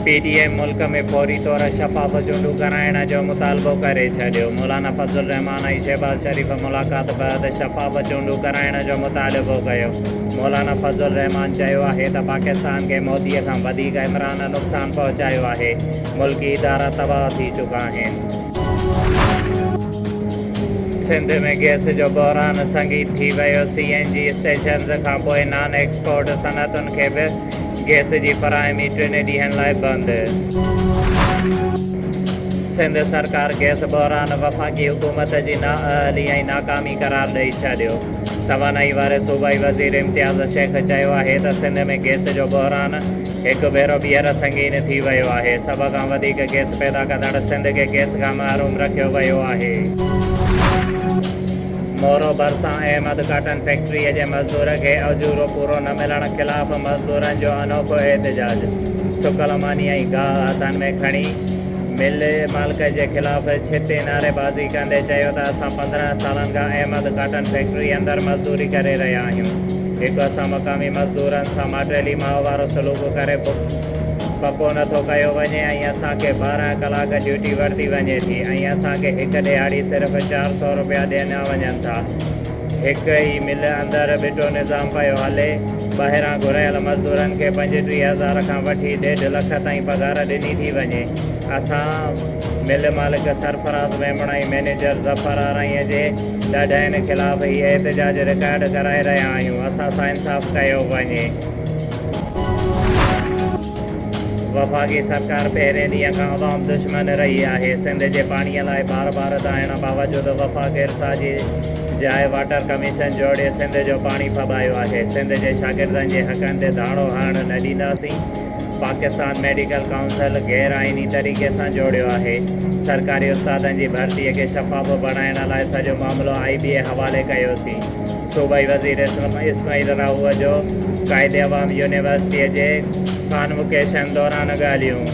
P D M ملڪ ۾ فوري طور شفاف چونڊون ڪرائڻ جو مطالبو ڪري ڇڏيو. مولانا فضل الرحمان ۽ شهباز شريف ملاقات بعد شفاف چونڊون ڪرائڻ جو مطالبو ڪيو. مولانا فضل الرحمان چيو آهي ته پاڪستان کي مودي کان وڌيڪ عمران نقصان پهچايو آهي، ملڪي ادارا تباهه ٿي چڪا آهن. سنڌ ۾ گئس جو بحران سنگين ٿي ويو، سي اين جي اسٽيشنز کانپوء نان ايڪسپورٽ صنعتن کي به گئس جي فراهمي ٽن ڏينهن لاء بند. سنڌ سرڪار گئس بحران وفاقي حڪومت جي نااهلي ۽ ناڪامي قرار ڏئي ڇڏيو. توانائي واري صوبائي وزير امتياز شيخ چيو آهي ته سنڌ ۾ گئس جو بحران هڪ ڀيرو ٻيهر سنگين ٿي ويو آهي، سڀ کان وڌيڪ گئس پيدا ڪندڙ سنڌ کي گئس کان محروم رکيو ويو آهي. مورو ڀرسان احمد ڪاٽن فيڪٽريء جي مزدور کي اجورو پورو نه ملڻ خلاف مزدورن جو انوکو احتجاج، سڪل ماني ۽ گاهه هٿن ۾ کڻي مل مالڪ جي خلاف ڇتي نعريبازي ڪندي چيو ته اسان 15 سالن کان احمد ڪاٽن فيڪٽري اندر مزدوري ڪري رهيا آهيون، هڪ اسان مقامي مزدورن سان ماٽيلي ماء وارو سلوڪ ڪري پڪو نه ٿو ڪيو وڃي ۽ اسان کي 12 ڪلاڪ ڊيوٽي ورتي وڃي ٿي ۽ اسان کي هڪ ڏهاڙي صرف 400 روپيا ڏنا وڃن ٿا. هڪ ئي مل اندر ٻٽو نظام پيو هلي، ٻاهران گهرايل مزدورن کي 35 هزار کان وٺي ڏيڍ لک تائين پگهار ڏني ٿي وڃي. اسان مل مالڪ سرفراز ميمڻ ۽ مئنيجر ظفر آرائين جي ڏاڍاين خلاف هي احتجاج رڪارڊ ڪرائي رهيا آهيون، اسان سان انصاف ڪيو وڃي. وفاقي سرڪار پهرين ڏينهن کان عوام دشمن رهي آهي، سنڌ جي پاڻي لاء بار بار دانهڻ باوجود وفاق ارسا جي جاء واٽر ڪميشن جوڙي سنڌ جو پاڻي ڦٻايو آهي، سنڌ جي شاگردن جي حقن تي ڌاڙو هڻڻ نه ڏينداسين، پاڪستان ميڊيڪل ڪائونسل غير آئيني طريقي سان جوڙيو آهي، سرڪاري استادن جي ڀرتي کي شفاف بڻائڻ لاء سڄو معاملو آء بي اي حوالي ڪيوسين. صوبائي وزير اسماعيل راهوء جو قائد عوام يونيورسٽيء جي ڪانووڪيشن دوران ڳالهيون.